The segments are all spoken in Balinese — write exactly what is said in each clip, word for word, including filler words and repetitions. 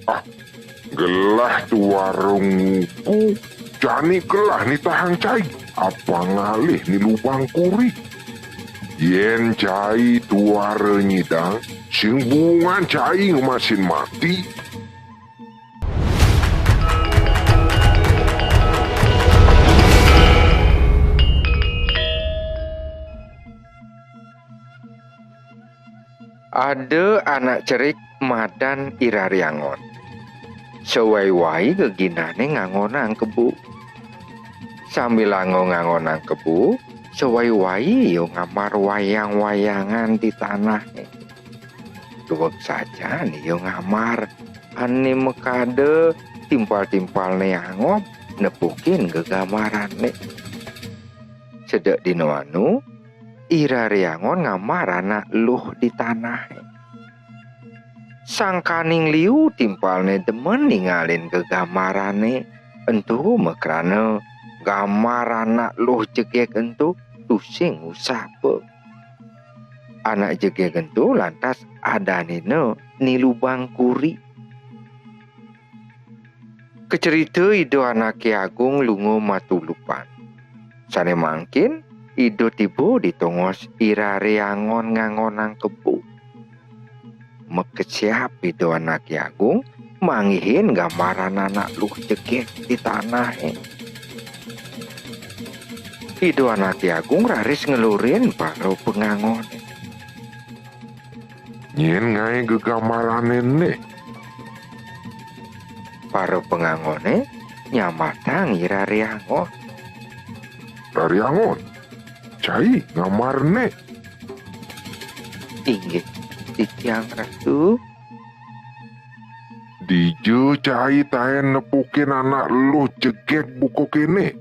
Ah, gelah tuara nguku, jani gelah nitahang cai, apang ngalih ni lubang kuri. Yén cai tuara nyidang, sing bungan cai ngemasin mati. Ada anak cerik madan I Rare Angon. Sawai-wai geginane ngangonang kebo. Sambilanga ngangonang kebo, sawai-wai ia ngambar wayang-wayangan di tanahe. Duweg sajan ia ngambar ane makada timpal-timpalne angob nepukin gegambarane. Sedek dina anu, I Rare Angon ngambar anak luh di tanahe. Sangkaning liu timpalne demen ningalin gegambarane ento, makrana gambar anak luh jegeg ento tusing usapa. Anak jegeg ento lantas adanina Ni Lubang Kuri. Kacerita Ida Anake Agung lunga matulupan. Sane mangkin Ida tiba di tongos I Rare Angon ngangonang kebo. Makesiab Ida Anake Agung manggihin gambaran anak luh jegeg di tanahe. Ida Anake Agung raris ngelurin para pangangone. Nyen ngae gegambarane ene? Para pangangone nyambatang I Rare Angon. Rare Angon, cai ngambar ene? Inggih, titiang Ratu. Dija cai taen nepukin anak luh jegeg buka kene?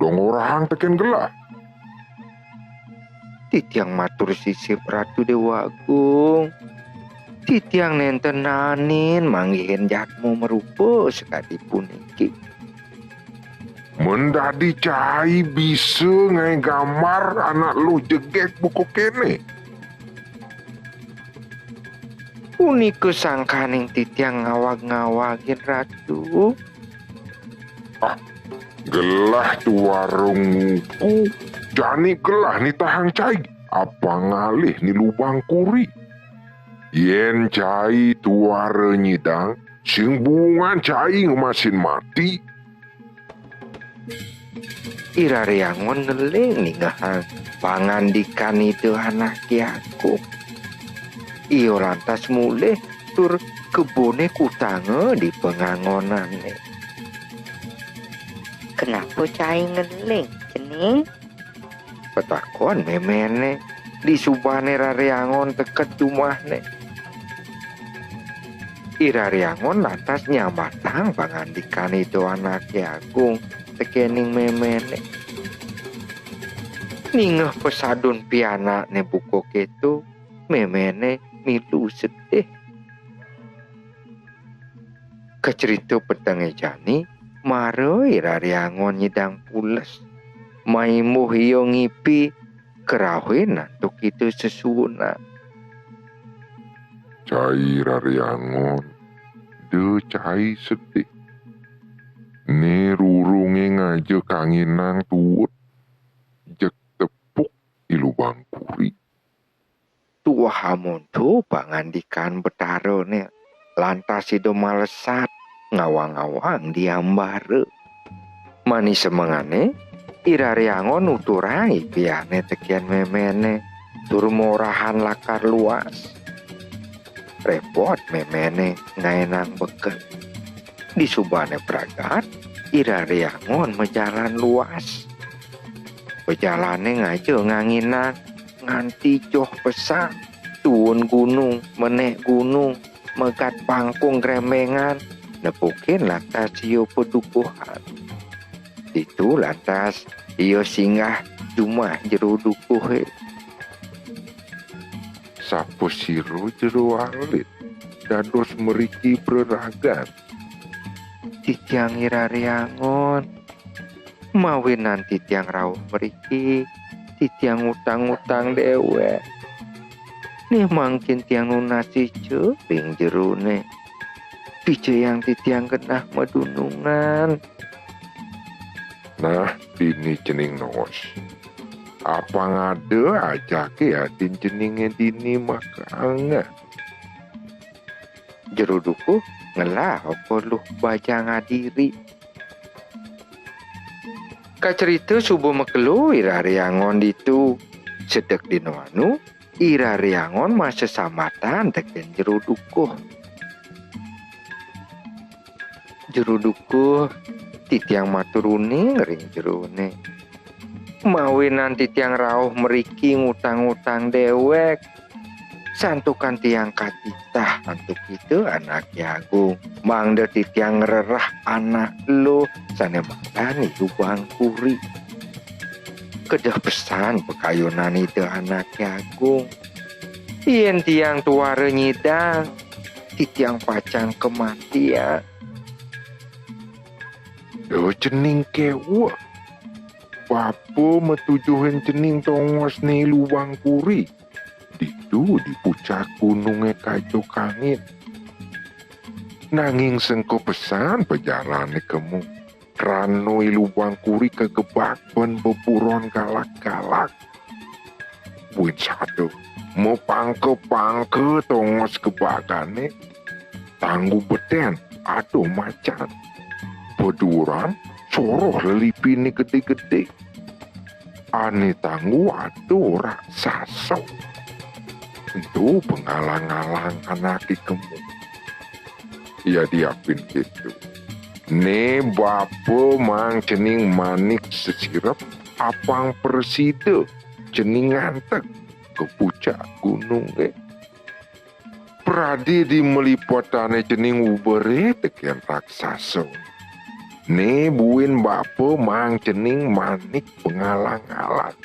Dong orahang teken gelah. Titiang matur sisip Ratu Dewa Agung. Titiang nenten naenin manggihin jadma marupa sakadi puniki. Men dadi cai bisa ngae gambar anak luh jegeg buka kene? Punika sangkaning titiang ngawag-ngawagin Ratu. Ah, gelah tuara nguku, jani gelah nitahang cai, apang ngalih Ni Lubang Kuri. Yén cai tuara nyidang, sing bungan cai ngemasin mati. I Rare Angon ngeling ningehang pangandikan Ida Anake Agung. Ia lantas mulih tur kebone kutanga di pangangonane. "Kenapa cai ngeling, cening?" petakon memene, disubane Rare Angon teket jumahne. I Rare Angon lantas nyambatang pangandikan Ida Anake Agung tekening memene. Ningeh pasadun pianakne buka keto, memene milu sedih. Kacerita petenge jani, mara I Rare Angon nyidang pules. Maimbuh ia ngipi, karauhin antuk Ida sesuunan. Cai Rare Angon, da cai sedih. Né rurungé ngaja kanginang tuut, jeg tepuk I Lubang Kuri. Tuah amonto pangandikan Betarané, lantas Ida malesat ngawang-awang di ambara. Mani semengané, I Rare Angon nuturang ipiané tekén méméné, tur morahan lakar luas. Répot méméné ngaénang beken. Disubané pragat, I Rare Angon majalan luas. Pajalané ngaja nganginang nganti joh pesan, tuun gunung, menék gunung, megat pangkung grembéngan, nepukin lantas ia padukuhan. Ditu lantas ia singgah jumah jero dukuhé. Sapasira jero alit dados mriki praragan? Titiang I Rare Angon. Mawinan titiang rauh mriki, titiang ngutang-ngutang déwék. Né mangkin tiang nunas ica ring jeroné. Picayang titiang genah madunungan. Nah, dini cening nongos. Apang ada ajake adin ceninge dini makaangeh. Jero Dukuh ngelah okoluh bajang adiri. Kacerita suba makelo I Rare Angon ditu. Sedek dina anu, I Rare Angon masesambatan teken Jero Dukuh. Jero Dukuh, titiang matur uning ring jerone. Mawinan titiang rauh mriki ngutang-ngutang dewek. Santukan tiang katitah antuk Ida Anake Agung, mangda titiang ngrereh anak luh sane madan I Lubang Kuri. Kedeh pesan pakayunan Ida Anake Agung. Yen tiang tuara nyidang, titiang pacang kamatian. Da cening keweh. Bapa matujuhin cening tongosne Lubang Kuri. Ditu di pucak gununge Kajo Kangin. Nanging sengko pesan pajalane kemu. Krana I Lubang Kuri kagebag ban beburon galak-galak. Buin sada, mapangka-pangka tongos gebagane, tanggu beden ada macan. Beduuran soroh lelipine gede-gede. Ane tanggu ada raksasa. Ento pangalang-alang anake kemu. Yadiapin keto, ne bapa maang cening Manik Sesirep apang prasida cening nganteg ka pucak gununge. Prade di malipetane cening ubere teken raksasa. Ne buin bapa maang cening manik pangalang-alang,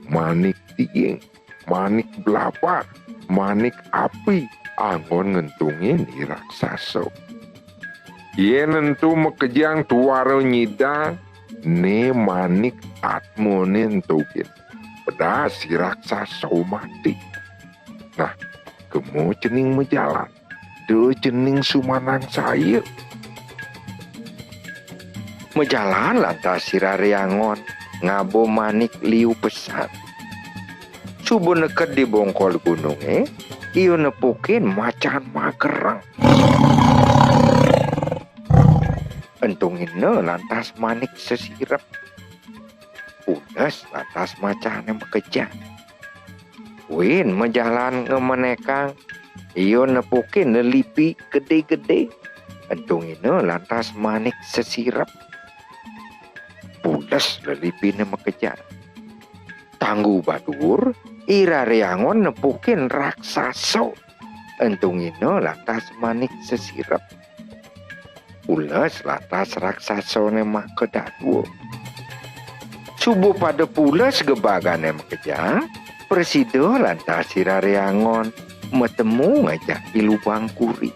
manik tiing, manik blabar, manik api, anggon ngentungin I raksasa. Yen ento makejang tuara nyidang, ne manik atmane ento gin. Pedas I raksasa mati. Nah, kema cening majalan. Da cening sumanangsaya. Majalan lantas I Rare Angon, ngaba manik liu pesan. Suba neked di bongkol gununge, ia nepukin macan magereng. Entungina lantas Manik Sesirep. Pules lantas macane makejang. Buin majalan ngamenekang, ia nepukin lelipi gede-gede. Entungina lantas Manik Sesirep. Pules lelipine makejang. Tanggu badur, I Rare Angon nepukin raksasa. Entungina lantas Manik Sesirep. Pules lantas raksasane makadadua. Suba pada pules gebagane makejang, prasida lantas I Rare Angon matemu ngajak I Lubang Kuri.